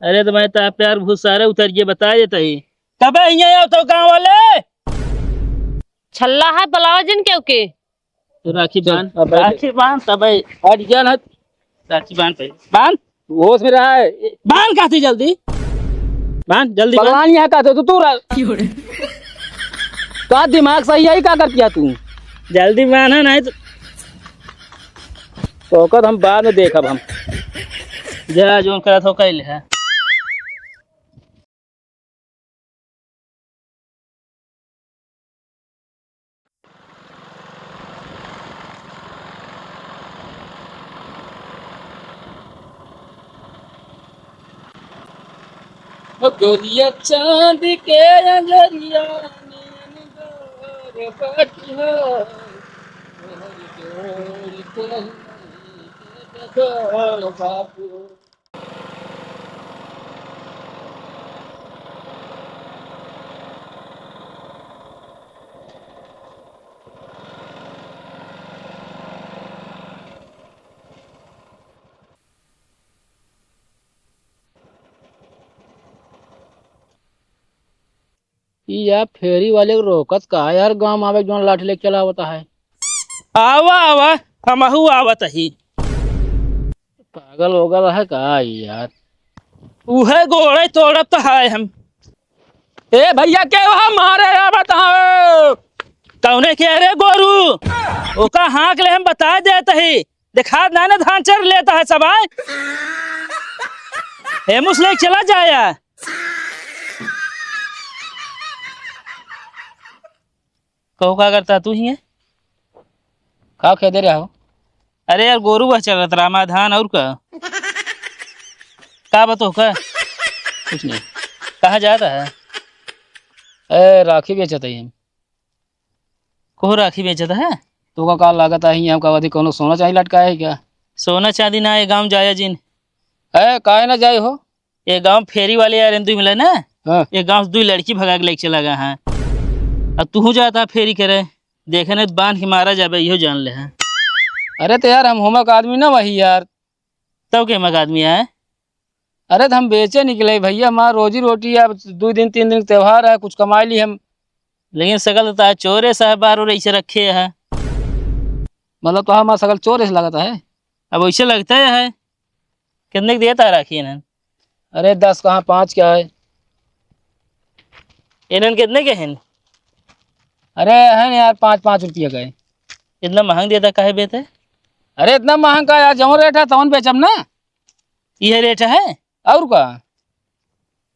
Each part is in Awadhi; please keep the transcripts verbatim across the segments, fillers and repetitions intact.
अरे तो मैं तो प्यार बहुत सारे उतर गए, बता देता ही। कबे हियाँ आओ तो गाँव वाले? छल्ला है, बुलावा जिन केहू के। तो राखी चल, बांध, अब बैठ। राखी बांध, तबे। हट जा ना। राखी बांध पहले। बांध। तू होश में रहा है। बांध कहती जल्दी। बांध, जल्दी बांध। पगलान यहाँ का तो तू, तू रह। का दिमाग सही है, का करती है तू? जल्दी बांध, नहीं तो। तो ओकर हम बाद में देखब हम। जा, जोन करत हो, कैले है। ओ गोरिया चांद के अंजरिया नियन गोर बाटी हो, तोहर जोड़ कहीं के डगर बाबू। ई यार फेरी वाले के रोकत का है यार, गाँव में आवे जौन लाठी लेके चला आवता है। आवा, आवा, हमहू आवत ही। पागल हो गया है का ई यार? उहे गोड़े तोड़त तो है हम। ए भैया, के वहाँ मारे आवत हो? कौने के रे गोरू? ओका हाँक ले, हम बता देत ही। दिखात ना, ना धान चर लेता है सब, आए। ए मुसले चला जाया। कहो, का करता तू ही है? का खेदे रहा हो? अरे यार, गोरू बस चलत रहा, हमार धान और का? का बतो का? कुछ नहीं। कहाँ जाता है? ए, राखी बेचत है हम। को राखी बेचत है? तो का, का लागत है, हम का अवधि कोनो सोना चांदी लटकाए है क्या? सोना चांदी ना, ये गाँव जाया जिन। ए, काहे ना जाए हो? ये गाँव फेरी वाले यार, दुई मिले ना? हाँ। ये गाँव से दुई लड़की भगा के लेके चला गया है। अब तू जाता फेरी करे, देखे नहीं तो बांध के मारा जाबे, इहो जान ले है। अरे तो यार, हम होमक आदमी ना वही यार। तब के होमक आदमी है? अरे तो हम बेचे निकले भैया, हमार रोजी रोटी है, अब दो दिन तीन दिन के त्योहार है, कुछ कमाई ली हम। लेकिन सकल तो तार चोरे साहब बार और ऐसे रखे है। मतलब तो हमार सकल चोरे से लगता है? अब वैसे लगता है। कितने के देता है राखी इन्हन? अरे दस कहाँ, पाँच क्या है? इन्हन कितने के हैं? अरे है ना यार, पाँच पाँच रुपया का है। इतना महंग देता काहे बेते? अरे इतना महंग का यार, जौन रेट है तौन बेचब ना। यह रेट है? और का?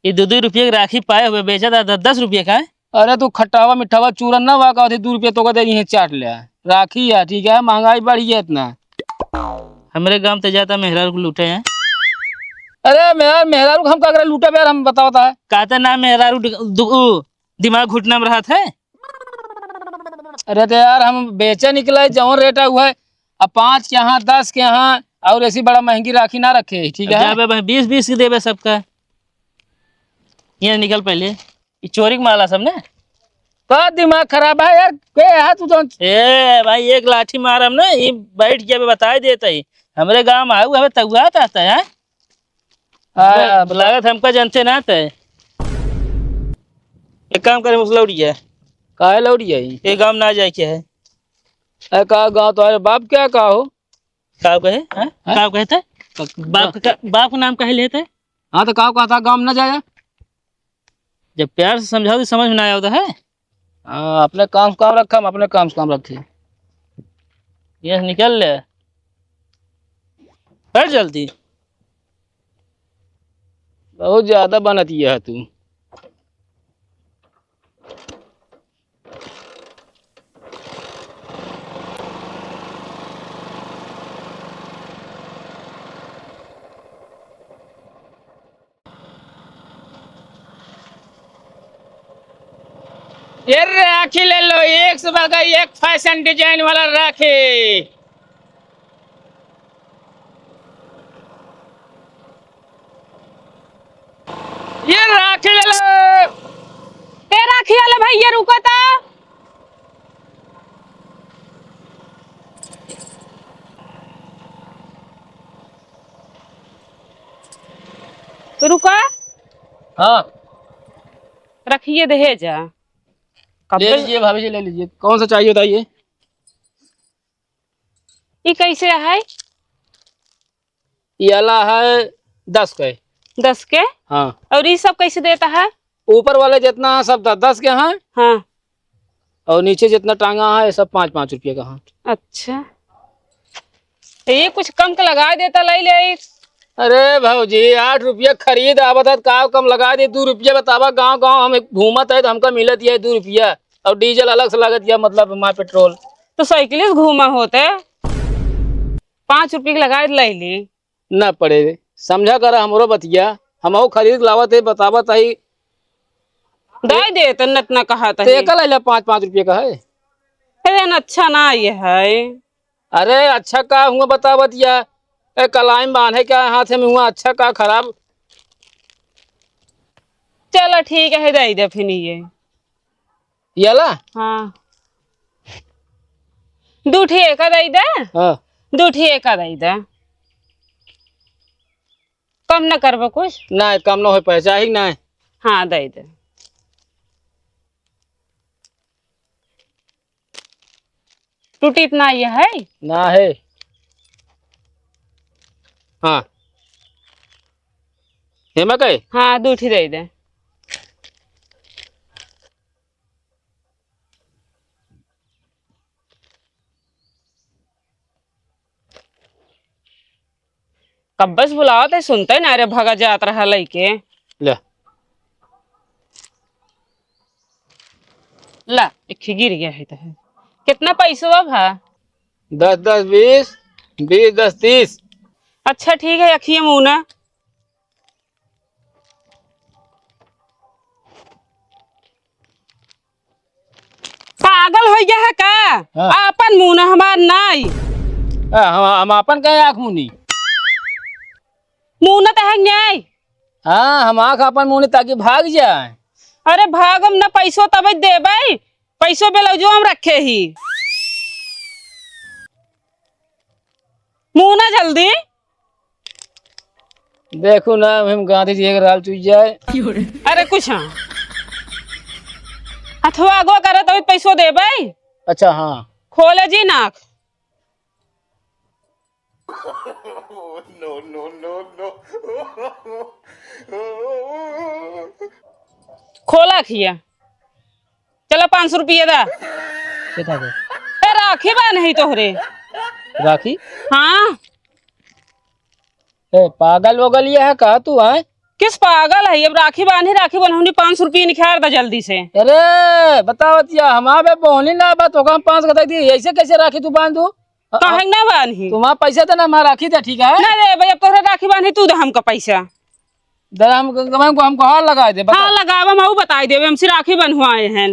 ये दो दो रुपये की राखी पाए हुए बेचा था दस दस रुपये का है। अरे तू खट्टावा मिठावा चूरन ना हुआ का, दो रुपये तो का दे दिए चाट ले। राखी है, ठीक है, महंगाई बढ़ी है इतना। हमरे गांव ते जाता मेहरारू को लूटे हैं। अरे मेहरारू, मेहरारू को हम का करे लूटे यार, हम बताओ ता। कहते ना मेहरारू दि-, दु-, उ, दिमाग घुटना में रहत है। अरे तो यार हम बेचे निकले जौन रेट है वो है। अब पाँच के यहाँ, दस के यहाँ, और ऐसी बड़ा महंगी राखी ना रखे, ठीक है? जाबे भाई, बीस बीस के देबे सबका। ये निकल पहले, ये चोरी के माला सब ने। का दिमाग खराब है यार, के है तू तो? ए भाई, एक लाठी मारम ना, ये बैठ गया, बता देता ही। हमरे गांव में आऊ, हमें तगुआ आता है, हैं? हाँ, लागत हमका जानते ना थे। एक काम करे, मुसलौड़ी है। काहे लौड़ी है? ये गांव ना जाए के है। अरे का गाँव तुम्हारे बाप क्या का हो? का कहे? हाँ? हाँ? का कहते? बाप का, बाप का नाम कहे लेते? हाँ, तो का कहता गाँव में ना जाया? जब प्यार से समझाओ तो समझ में ना आवता है। हाँ, अपने काम से काम रखा, हम अपने काम से काम रखे। ये निकल ले। हट जल्दी। बहुत ज्यादा बनत ये है तू। ये राखी ले लो, एक से बढ़कर एक फैशन डिजाइन वाला राखी। ये राखी ले लो। ए राखी वाले भैया, रुको तो। रुक का? हाँ। रखिए दहेज। कब ले तक लीजिए भाभी जी, ले लीजिए। कौन सा चाहिए बताइए? ये कैसे है? ये वाला है दस के। दस के? हाँ। और ये सब कैसे देता है? ऊपर वाले जितना है सब दस दस के हैं। हाँ। और नीचे जितना टांगा है ये सब पाँच पाँच रुपये का है। अच्छा। तो ये कुछ कम के लगा देता, ले ले। अरे भौजी, आठ रुपया खरीद आवत है, का कम लगा दे? दो रुपया बतावा, गांव गांव हम घूमत है तो हमका मिलत है दो रुपया, और डीजल अलग से लगत है, मतलब मार पेट्रोल। तो साइकिल से घूमा होते, पाँच रुपये के लगा ले ली। ना पड़े, समझा करा हमरो बतिया, हमहू खरीद लावत है, बतावत है। दे दे, तो नत ना कहा तो था। एका ले ला, पाँच पाँच रुपये का है। अरे न, अच्छा ना ये है। अरे अच्छा का हुआ बतावत या, ए कलाई में बांधे का हाथ में हुआ, अच्छा का खराब। चलो ठीक है, दे दे फिर ये। ये ला? हाँ। दू ठे एका दे दे। हाँ। दू ठे एका दे दे। कम न करबो कुछ? ना, कम न हो पाए, चाही ना। हाँ, दे दे। टूटी इतना ये है? ना है। हाँ। हेमा कहे? हाँ, दू ठे दे दे। कब्बे से बुलावत है, सुनते ना रे, भगा जात रहा लइके। ले। ला, एक ही गिर गया है तो है। कितना पैसवा भा? दस दस बीस, बीस दस तीस। अच्छा ठीक है, अखिए मुना। पागल हो गया है का? हाँ। आपन मुना, हमार नाई। आ, हम, हम आपन कहे आँख मुनी? मुना तो है न्याय। हाँ, हम आँख आपन मुनी ताकि भाग जाए। अरे भागम ना, पैसो तबे देबे, पैसो ब्लाउजो हम रखे ही। मुना जल्दी। देखू ना, हम गांधी जी के राल चुई जाए। अरे कुछ हाँ। हथवा आगो करे तभी पैसो देबे। अच्छा, हाँ। खोले जी नाक। No, no, no, no। खोला खिया। चला पाँच सौ रुपया दा। के था बे? ए, राखी बान्ही तोहरे। राखी? हाँ। ए, पागल वगल ये है का तू, हैं? किस पागल है? अब राखी बान्ही, राखी बन्हौनी, पाँच सौ रुपया निखार दा जल्दी से। अरे, बतावत या, हमार बे बोहनी ना बा, तोका हम पाँच सौ दे दी, ऐसे कैसे राखी तू बांध दू? अ-, काहे अ-, ना बान्ही? तुम्हार पैसा दे ना, हमार राखी दे, ठीक है? ना रे भाई, अब तोहरे राखी बान्ही, तू दे हमका पैसा। दे, हम, हम, हमको हार लगा दे, बता। हाँ, लगावा, हम ऊ बताई देबे, हमसे राखी बन्हवाए हैं।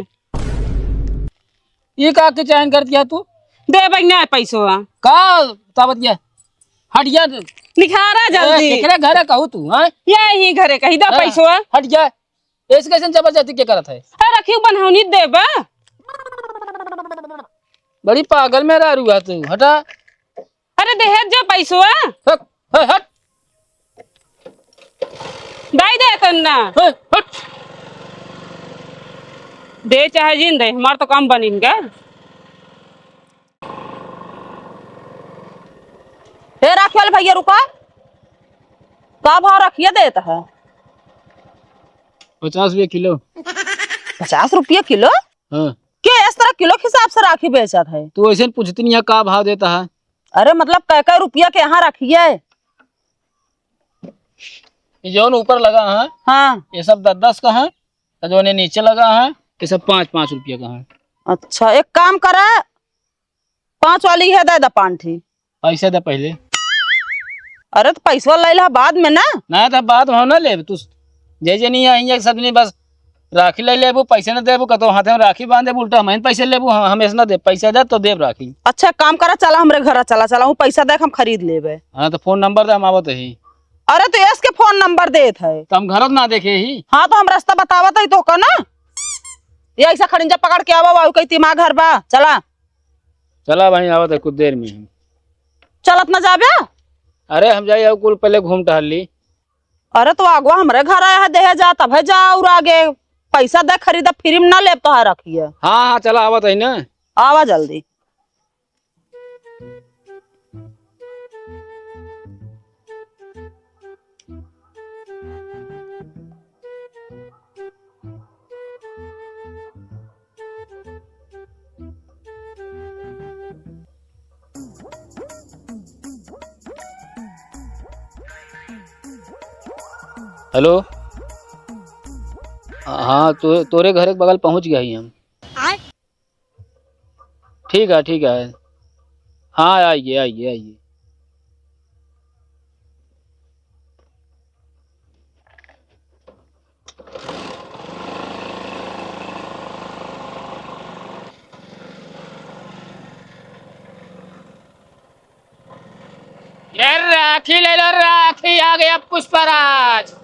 ये का के चयन कर दिया तू? देबे ना पैसवा। का बतावत या? हट जा। निखारा ए, जल्दी। केकरे घरे कहू तू, हैं? यही घरे कही दा हाँ, पैसवा। हट जा। ऐसे कैसे जबरदस्ती के करत है? अरे रखियो बन्हौनी देबा। बड़ी पागल मेहरारू है तू, हटा। अरे दहेज जा पैसवा। हट, हट, हट। दाई दे तन्ना। हट, हट। दे चाहे जिन दे, हमार तो काम बनिन गा। हे राखी वाले भैया रुका, का भाव रखिए देत है? पचास रुपया किलो। पचास रुपया किलो? हाँ। के इस तरह किलो के हिसाब से राखी बेचत है? तू ऐसे पूछती नहीं है का भाव देता है? अरे मतलब कै कै रुपया के यहाँ रखिए? ये जौन ऊपर लगा है, हाँ। ये सब दस दस का है, और जौन ये नीचे लगा है, ये सब पाँच पाँच रुपया का है। अच्छा, एक काम करे, पाँच वाली है, दे दे पाँच ठी। पैसा दे पहले। अरे तो पैसवा ले ला बाद में ना। ना तो बाद में हम ना लेब, तू जे जे नहीं आई है सब नहीं, बस राखी ले लेबू, पैसे ना देबू, कतो हाथे में राखी बांध देबू, उल्टा हमें पैसे लेबू, हम हमेशा ना दे, पैसा दे तो देब राखी। अच्छा काम करा, चला हमरे घर चला, चला हूँ पैसा दे हम खरीद लेबे। हाँ तो फोन नंबर दे, हम आवत ही। अरे तो एस के फोन नंबर देत है। तो हम घर ना देखे ही। हाँ तो हम रास्ता बतावत है तो का ना, ये ऐसा खड़िंजा पकड़ के आवा, वाहू कहीं तिमा घर बा, चला। चला भाई, आवत है कुछ देर में हम। चलत ना जाबे? अरे हम जाई, अब कुल पहले घूम टहल ली। अरे तो अगवा हमरे घर आया है, देहे जा, तबे जा और आगे पैसा दे खरीदा, फ्री में ना लेब तोहार रखिए। हाँ, हाँ, चला आवत है ना। आवा जल्दी। हेलो, हाँ, तो, तोरे घर के बगल पहुँच गया ही हम। आय? ठीक है, ठीक है। हाँ, आइए, आइए, आइए। ये राखी ले लो, राखी आ गया पुष्पराज।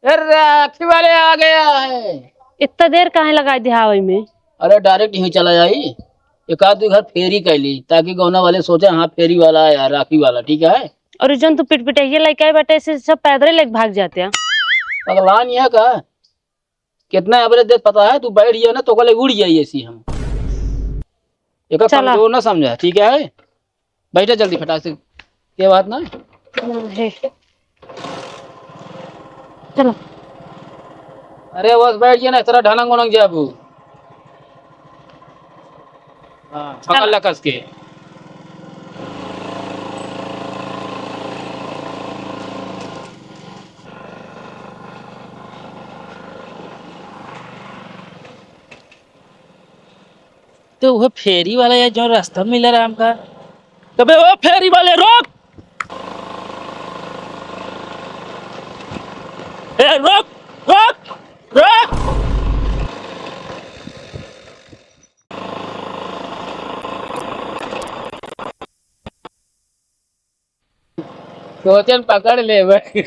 ए, राखी वाले आ गया है। इतना देर काहे लगाई दिया आवै में? अरे, डायरेक्ट यहीं चला जाई, एक आध दो घर फेरी कर ली, ताकि गौना वाले सोचे, हाँ, फेरी वाला है यार, राखी वाला, ठीक है। और जौन तू पिटपिटैया लेके आए बाटे, से सब पैदल लेके भाग जाते हैं। पगलान यह का, कितना एवरेज देत पता है, तू बैठ जाए ना तो कल उड़ जाइए सी हम। एक चला। कमजोर ना समझा, ठीक है। बैठे जल्दी फटाक से, ये बात ना। हे। चलो। अरे बस बैठ गया ना, तेरा ढनंग वनंग जाबू। हाँ, पकड़ ला कस के। तो वो फेरी वाला या जो रास्ता मिला राम का, तबे वो फेरी वाले रोक, ए, रोक, रोक, रोक। सोचन पकड़ ले भाई।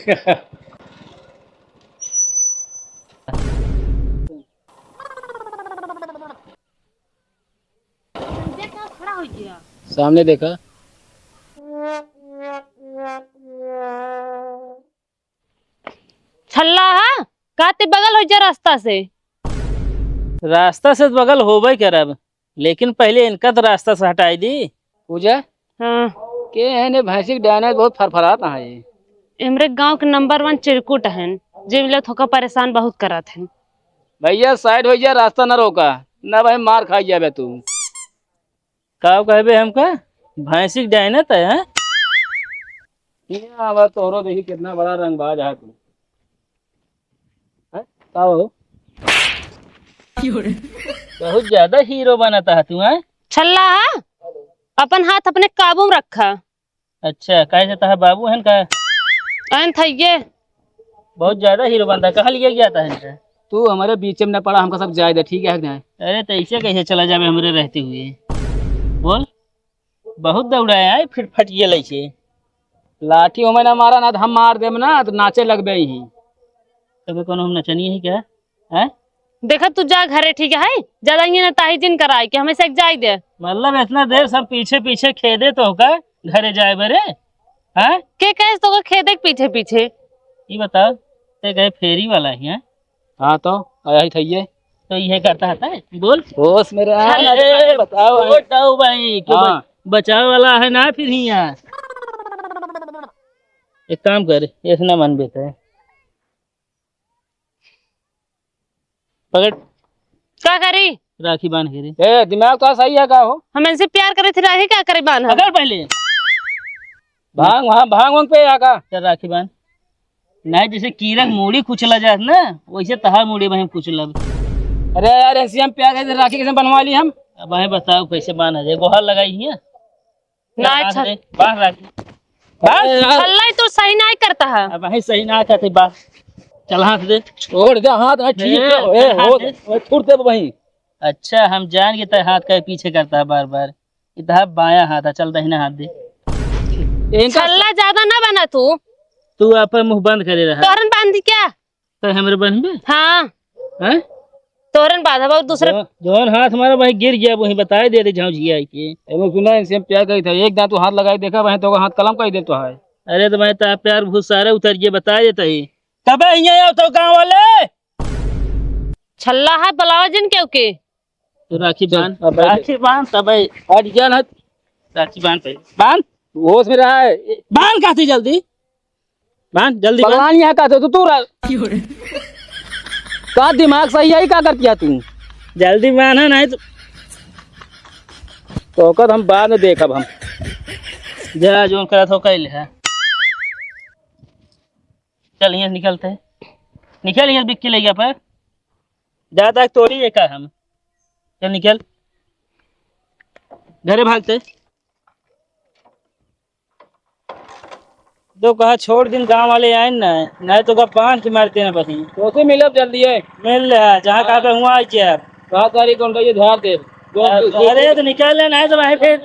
सामने देखा। छल्ला हा? का ते बगल होइ जा रास्ता से? रास्ता से तो बगल होबे करब, लेकिन पहले इनका तो रास्ता से हटाई दी। पूजा? हाँ। के है ने भैंसी के डायना बहुत फरफरात है ये? हमरे गांव के नंबर वन चिरकुट हन, जे मिलत होका परेशान बहुत करत हन। भैया साइड हो जा, रास्ता न रोका, ना भाई मार खाई जाबे तू। का कहबे हमका? भैंसी के डायना तय है? ये आवा तोहरो देखी कितना बड़ा रंगबाज है तू। हैं? का हो? बहुत ज्यादा हीरो बनता है तू, हैं? छल्ला है, अपन हाथ अपने काबू में रखा। अच्छा, काहे से तहार बाबू हन का? अन थइये। बहुत ज्यादा हीरो बनता है, कहाँ लिए गया था इनका? तू हमारे बीच में न पड़ा, हमका सब जाए दे, ठीक है कि नहीं? अरे तो ऐसे कैसे चला जाबे हमरे रहते हुए? बोल। बहुत दौड़ाए हैं, फिर फट गेलै छे। लाठी ओमे ना मारा ना, तो हम मार देम ना, तो नाचे लगबे ही। तबे कोनो हम नचनी है क्या? हैं? देखा तू जा घरे, ठीक है? ज्यादा ये ना ताही जिन कराए कि हमें से एक जाए दे। मतलब इतना देर सब पीछे पीछे खेदे तो का घरे जाए बरे? हैं? के कहे तो का खेदे के पीछे पीछे? ये बताओ, ते कहे फेरी वाला ही है? हाँ तो, आया ही था ये। तो ये करता है, बोल। होश में रहा, अरे, बताओ, बताओ भाई, क्यों हाँ। बच-, बचावे वाला है ना फिर ही यार। एक काम कर, ऐसे ना मन बेटा है। पकड़। का करी? राखी बांध के रे। ए, दिमाग तो सही है का हो? हम इनसे प्यार करे थे, राखी का करे बांध? पकड़ पहले। भांग, वहाँ भांग वांग पे आका। चल राखी बांध। नहीं, जैसे कीरक मूड़ी कुचला जात ना, वैसे तहार मूड़ी में हम कुचलब। अरे यार, ऐसे हम प्यार करते, राखी कैसे बनवा ली हम? अब हमें बताओ कैसे बांधा जाए, गोहार लगाई है? ना, चल, हाथ अच्छा। दे, बांध राखी। बांध। अरे यार। छल्ला ही तो सही नहीं करता है। अब हमें सही ना करते, बांध। चल, हाथ दे। छोड़ दे हाथ, हाँ, ठीक ए, है। ए, हाथ हो, दे। ओ, छोड़ दे वहीं। अच्छा, हम जान के तय हाथ का पीछे करता है बार बार। इधर बायां हाथ है, चल दहिना हाथ दे। इनका छल्ला ज्यादा ना बना तू। तू आपन मुंह बंद करे रहा। तोहरन बांधी क्या? तो हमरे बहन में? हाँ। हैं? तोहरे न बांधब और दूसरे। जौन, जौन हाथ हमारा वहीं गिर गया, वहीं बताए दे दे, झाँव झिया आई के। एगो सुना, इनसे हम प्यार करी था, एक दाँव तू हाथ लगाई देखा, वहीं तो हाथ कलम करी देतो है। अरे तो मैं तो प्यार बहुत सारे उतर गए, बताए देता ही। तबे हियाँ आओ तो गाँव वाले। छल्ला है, बुलावा जिन केहू के। तो राखी चल, बांध, अब बैठ। राखी बांध, तबे। हट जा ना। राखी बांध पहले। बांध। होश में रहा है। बांध काथी जल्दी। बांध, जल्दी बांध। पगलान यहाँ का थे, तो तू रह। का दिमाग सही है, का करती है तू? जल्दी बांध, नहीं तो। तो ओकर हम बाद में देखब हम। जा, जोन करत हो, कैल है। चल, यहाँ निकलते। निकल, यहाँ बिक्की ले गया पर। जा तक तोड़ी एक हम। चल, निकल। घरे भागते। तो कहा छोड़ दिन गांव वाले आए ना, नहीं तो का बांध के मारते ना बसी। तो से मिलब जल्दी है। मिल ले, जहाँ कहा पे हुआ है क्या? कहा तारीख कौन का ये धार दे। अरे तो निकल ले, नहीं तो भाई फिर।